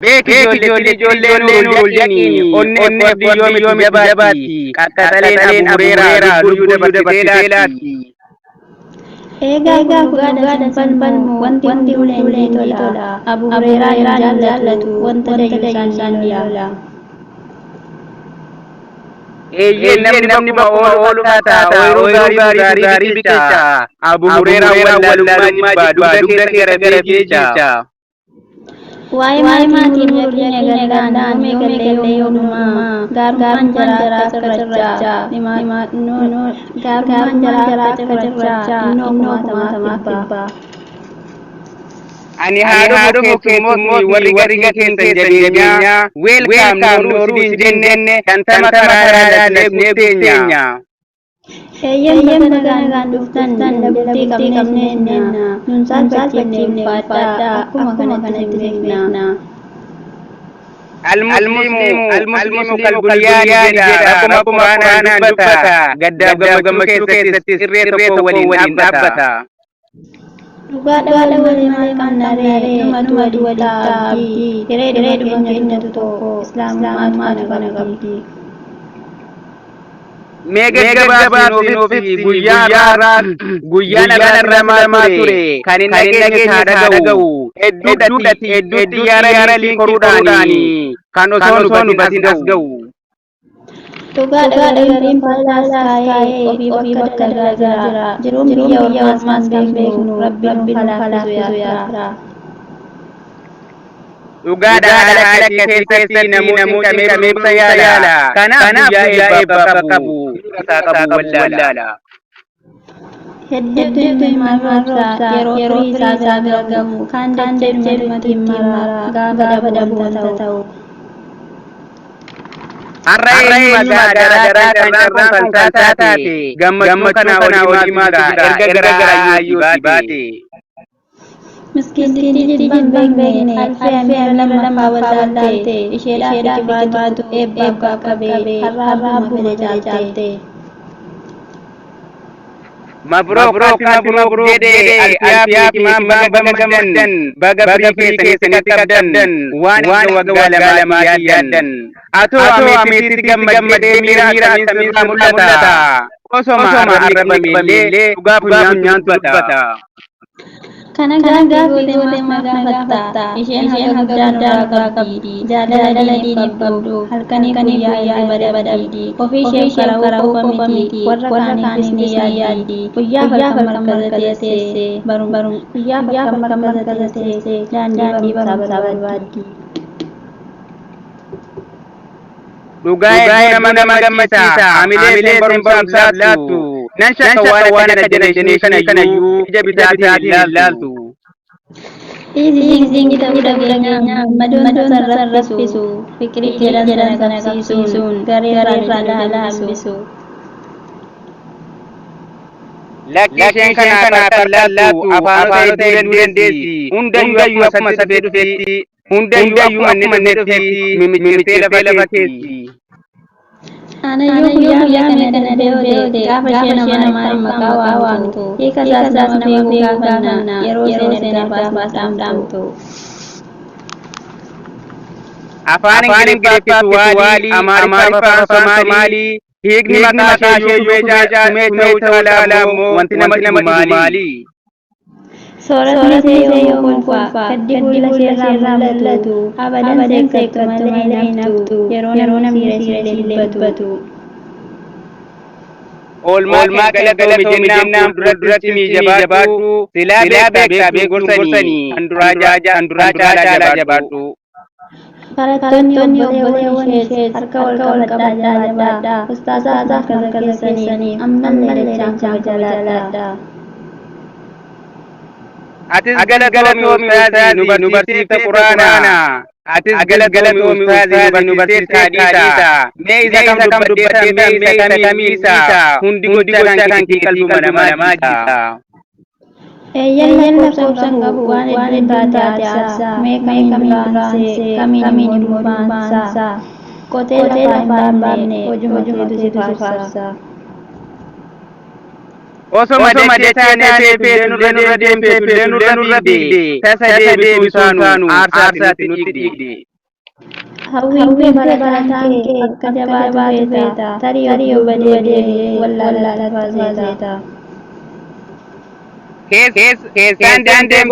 Beeki ijoollee ijoollee nuurul yaqiini onnee fi yoomitti jabaatti qaxxaleen abureeraa lubbuu dabarsitee laatti. Eegaa kun dhugaadha sin falmu wanti hunduu leenjii tola. Abu Hureeraa hin jaallatu wanta dayyuusaan ni lola. Eeyyee namni bakkuma oolu taata ooyiruu gaarii gaarii biqilcha. Abu Hureeraa wallaalummaa jibbaa dugda keessa gara fiicha. Waa'ee maatii nuurul yaqiin eegallaan yoom eegallee yoomumaa gaarummaan jaraa akka cirrachaa gaarummaan jaraa akka cirrachaa innoo kumaatamaaf dhibbaa. Ani haa dhufu keessummootni warri garii keessan jabeenyaa weelkaam nooruu siin jenne 50 karaa laallatnee guuteenya. Eeyyeen baga nagaan dhuftan jala bultii qabnee sineenna nun saalfachiifne ulfaadhaa akkuma kanatti sin beekna. Almuslimu almuslimu kalbulyaani jedha rabbuma quraanaan dubbata gaddaaf gammachuu keessattis irree tokko waliin dhaabbata. Dhugaadha malee maal qabna ree numatu walitti ta'a abdii hireedhuma keenyatu tokko islaamummaatu kana qabdi. Mee gaggabaabsi nuuf ibsi guyyaan har'aa maal ture kan hin dhageenye haa dhaga'u hedduudhati hedduu xiyyaara liinkii koruudhaani kan osoo nu hubatin as ga'u. Dhugaadha gariin fallaas kaa'ee ofii bakka dalagaa jira jiruun biyya ormaas kan beeknu rabbi nuuf haa laaffisu yaa firaa. Dhugaadha haala akkasii keessatti namoonni qabee barumsa yaala. Kanaaf guyyaa eebba qabu isaa qabu wallaala. Hedduutu imimmaan roobsa yeroo firii isaa bira gahu kaan dachee dhumatu ittiin mara gaafa dhabu wanta ta'u. Har'a eenyu magaalaa garaa carraan kun kan taate gammachuu kanaa olii maaltu jira erga gara ayyootti baate. Miskiintichi jilban beekne alfee amiira lammaffaa wallaalte isheedhaaf qibaatu eebbaaf qaqqabe har'a abbuma fedhe caalte. Mabrook alfi mabrook jedhe alfiyaa fi himaan baga gammaddan baga firii keessanitti qabdan waan waggaa lamaatii yaaddan. Atoo ameetitti gammaddee miira akkamiin sirraa mul'ata? Osoma arrabame illee dhugaa funyaantu dubbata. Kana gaaffii gootee maaf na gaafatta? Isheen haga guddaa nurraa qabdi. Jaalala diiniif qabdu. Halkanii guyyaa hirriba dhabdi. Ofii isheef qara'uu qofa miti. Warra kaaniifis ni yaaddi. Guyyaa halkan markaza teessee guyyaa halkan markaza teessee daandii barumsaa barbaaddi. Dhugaa hedduu nama gammachiisa. Hamilee isheen barumsaaf laattu. Nan shakka waan akka jenereeshinii kanayyuu ija bitaatiin hin ilaaltu. Dhiisi ta'uu dhageenya madoon tasa raffisu fiqirii jedhan sana qabsiisuun garee irraa dhala hambisu. Lakki isheen kanaaf harka laattu afaanota hedduu dandeessi. Hundayyuu akkuma safee dhufetti hundayyuu akkuma inni dhufetti mimmiccirtee lafa keessi. Anayyuu guyyaa kana darbee gaafa isheen Amaariffaan maqaa waamtu hiika isaas nama beeku gaafanna yeroo isheen ergaa baasuuf dhaamtu. Afaan Ingiliffaa Kiswahili, Amaariffaa Afaan Somaalii, hiikni maqaa ishee kumee ta'uu caalaa immoo wanti nama dhibu maali? Sooratni ishee yoo kolfa gaddi fuula isheerraa mul'atu abadan seekkattu malee hin haftu yeroo namni siiree illee dubbatu. Oolmaa kee galatoomi jennaan fuulduratti jabaadhu silaa beektaa beektuun gorsanii kan duraa caalaa jabaadhu. Barattoonni obboleewwan ishees harka wal qabadhaa jabaadhaa ustaazaaf markaza keessanii ammallee dachaan kabaja laadhaa. Atis galatoomi ustaazii nu barsiifte quraana. Atis galatoomi ustaazii nu barsiifte hadiisa. Mee isa kam dubbaddeetan mee isa kamii isa hundi gochaa kan keetii qalbuma namaa jiisa. Eeyyan lakkoofsan qabu waan hedduun taate aarsaa mee kamiin duraansee kamiin immoo duubaansaa qotee lafaa hin baafne hojuma keetu si faarsa. Osoma dachee taanee feetu nurra deemtee nurra fiigde tasa deebisuu saanu aarsaatti nutti dhiigde. Hawwiin kee barataan kee akka jabaatu feeta. Tarii of duuba deebi'ee wallaalatti hafaa seeta. Keessaan deemtee.